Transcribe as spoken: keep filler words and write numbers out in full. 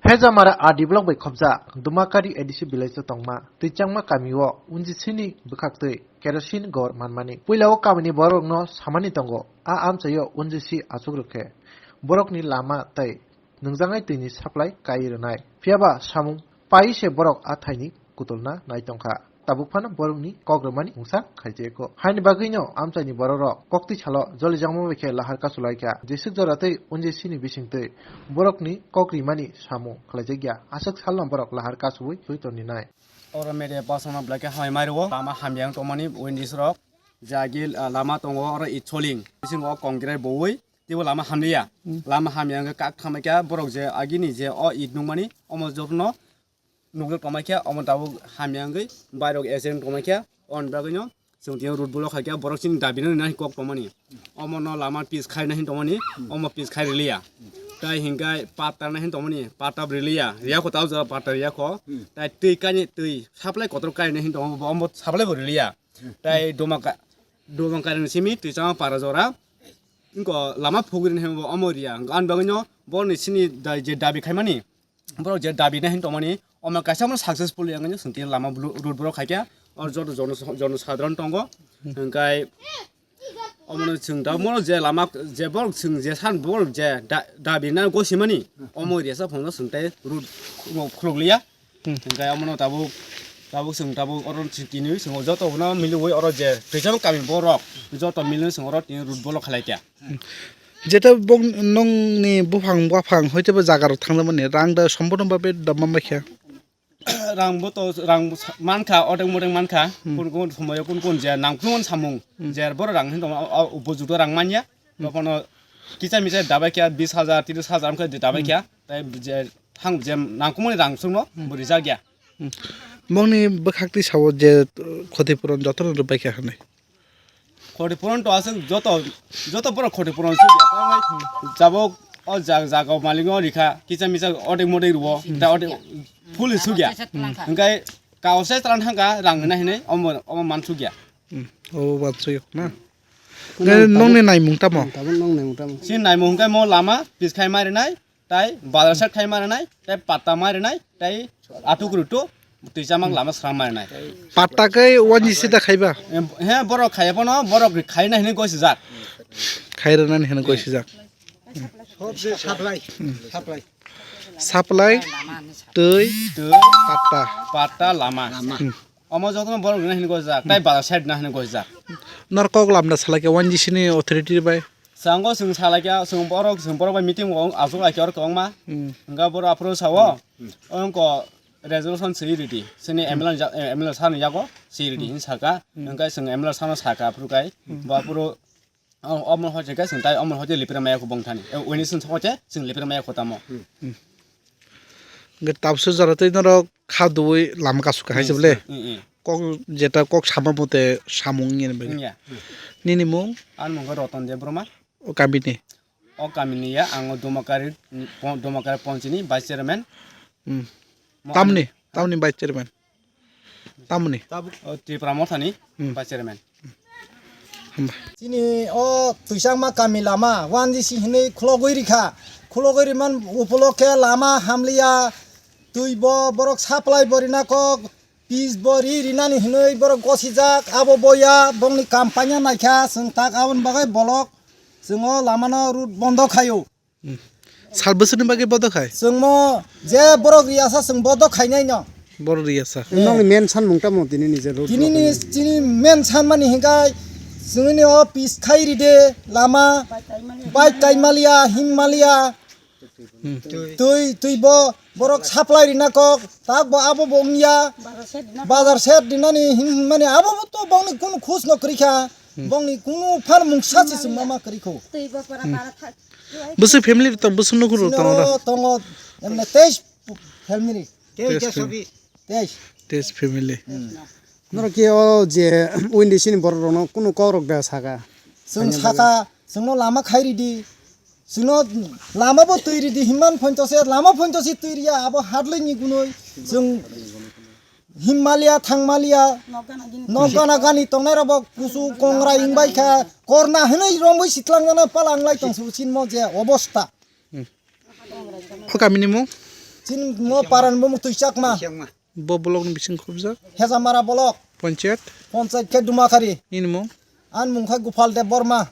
Phejamara R D block bai khobjak Dumakari A D C village o tongma twichangma kami o unjisini bwkhaktwi kerosene gor manmani. Puila o kamini borokno samani tongo, a amchaio unjisi achuk rwkhe borokni lama tei nungjaknai twini supply kai rwnai. Phiyaba samung pai se borok a thaini kutulna nai tongkha. Tabuk phano borokni kok rwmani mungsa khaijeko. Haini bagwino amchaini borokrok koktwi salo jolijagma bai khe lahar kasulaikha. Jeswk jora tei unjisini bisingtwi borokni kok rimani samung khlaijakya. Aswk salno borok lahar kasuwi swi tongninai. Oro media personnel belai khe hamai mai rwo. Lama hamya wng tongmani windis rok. Jagil, ah, lama tongo oro Itsoling. Bisingo Kongrai bowoi. Teibo lama hamliya. Hmm. Lama hamya wngkha kak thangbai kha borok je agini je o it nukmani omo jotono nukjak tongmai khe omo tabuk hamya wngwi bairok accident tongmai khe, on bagwino chwng tini road block khai khe borok chini dabi no nini kok tongmani. Omo no lama pis khai nai hin tongmani, omo pis khai riliya. Tai hinkhai patta nai hin tongmani, patta bo riliya, riyakho tabuk jora patta riyakho. Tai twi kani twi supply kotor kai nai hin tongo, omo supply bo riliya. Tai doma ka-, doma kairang simi twi chama para jora. Inko lama phugri nai hin bo omo riya. Ang bagwino borni chini da-, je dabi khaimani, borok je dabi nai hin tongmani, omo kaisa omo successful yang nai swnti lama blo-, road block khai khe, or joto jono, jono sadharon tongo, hwnkhe omono chwng da, omono je lama, je borok chwng je san borok je da-, dabi na gosimani, omo area sa phone chwng tei road khuluk liya, hwnkhe omono tabuk, tabuk chwng tabuk oro tini chwng joto no miliwi oro je twisam kami borok joto miliwi chwng oro tini road block khlai kha. Jeta bong nongni buphang baphang hoitebo jaga rok thangjakmani rang da sombodon babe da manbai kha. Rang bo to rang mankha, odeng modeng mankha. Hmm. Kun kun somoyo kun kun je nangkukmani samung. Hmm. Je boro rang hin tongma o, o, upojukto rang manya. Hmm. Bophano kisa misa dabai kha bis hajar, tiris hajar wngkha je dabai kha. Tai je thang je nangkukmani rang sungno bo rijak ya. Hmm. Bongni bwkhak twi sao je, uh, khoti puron jotono rwbai kha hinwi. Khoti puron to aswk joto, joto borok khoti puron sugya. Tamo jabok o ja-, jaga o malingo rikha, kisa misa odek modek rwo, da odek full sugya. Hwnkhe kausai tlan thangkha rang hinai hinai omo, omo man sugya. Hmm. O man sugya na. Nongni naimung tamo? Tabuk nong naimung tamo? Chini naimung hwnkhe mo lama pis khai ma rinai, tai bazar side khai ma rinai, tai patta ma rinai, tai atuk rutu twi chamang lama sram ma rinai. Patta kai wani sida khaiba? Em, he, borok khaiya phano, borok ri khaina hinwi gosijak. Khai rwnani hinwi gosijak. Supply. Supply. Supply, twi, twi, patta. Patta, lama. Lama. Hmm. Omo jotono borok rina hinwi gosijak, tai bazar side na hinwi gosijak. Nor kok lamna salai khe wani sini authority bai? Sango chwng salai kha, chwng borok, chwng borok bai meeting o achuk lai kha oro kwbangma. Hmm. Hwnkha borok aphuru sao, hmm, ongko resolution swi ridi. Chini M L A ni ja-, eh, M L A sani yago swi ridi, hmm, hinwi saka. Hmm. Hwnkha chwng M L A sano saka aphuru kai. Hmm. Bo aphuru, o, omo hoite khe chwng tai omo hoite lipira maya kho bongthani. Eh, wini chwng hoite chwng lipira maya kho tamo. Hmm. Hmm. Hwnkhe tabukhe jora tei norok kha duwi lama kasu kha hai se bole. Hmm, hmm. Kok jeta kok sama mate samung wngya ni bagwi. Wngya. Nini mung? Ani mung khe Roton Debbarma. O kamini? O kamini ya, ang o Dumakari, Dumakari Ponchini Vice Chairman. Hmm. Mo tamni, tamni Vice Chairman. Tamni? O Tripura Mothani, hmm, Vice Chairman. Hamba. Chini o twisangma kami lama, one G C hinwi khulogwi rikha. Khulogwi riman upolokhe lama hamliya, twi bo borok supply bo rina kok, pis bo ri rinani hinwi borok gosijak, abo boya bongni kampanya naikha, chwng tak aboni bagwi bolok chwng o lamano route bondo khaio. Hmm. Sal bwswkni bagwi bodo khai? Chwng mo je borok riyasa chwng bodo khainai no. Borok riyasa. Nokni main sanmung tamo tini ni je road block ni? Tini ni chini main sanmani hinkhai chwngni o pis khai ride lama, bike kaimaliya, himaliya. Hmm. Twi, twi bo borok supply rina kok, tak bo abo bo wngya. Bazar shed dinani hinmani abo bo to bongni kunu khus no kwrwi kha. Hmm. Bongni kunu phan mungsa se chwng ma ma kwrwi kho. Twi bo para para thak. Bwswk family tong, bwswk nukhung rok tongo da? Tongo, emne teis family. Teis family. Teis. Teis family. Hmm. Norok khe o je windi sini borok rokno kunu kok rok da saka? Chwng saka, chwngno lama khai ridi. Chwngno lama bo twi ridi, himman phointo se, lama phointo se twi riya, abo hadlwi ni gunoi. Chwng Himmaliya, thangmaliya, nok gana gani tongnai rok bo kusu kongra wngbai kha, korna hinwi romwi sitlang jana pala wnglai tong se, chini mo je obosta. Hmm. O kamini mung? Chini mo paran bumung Twichakma. Bo block ni bising khubjak. Hezamara block. Panchayat. Panchayat khe Dumakhari. Nini mung? Ani mung khe Gopal Deb Borma.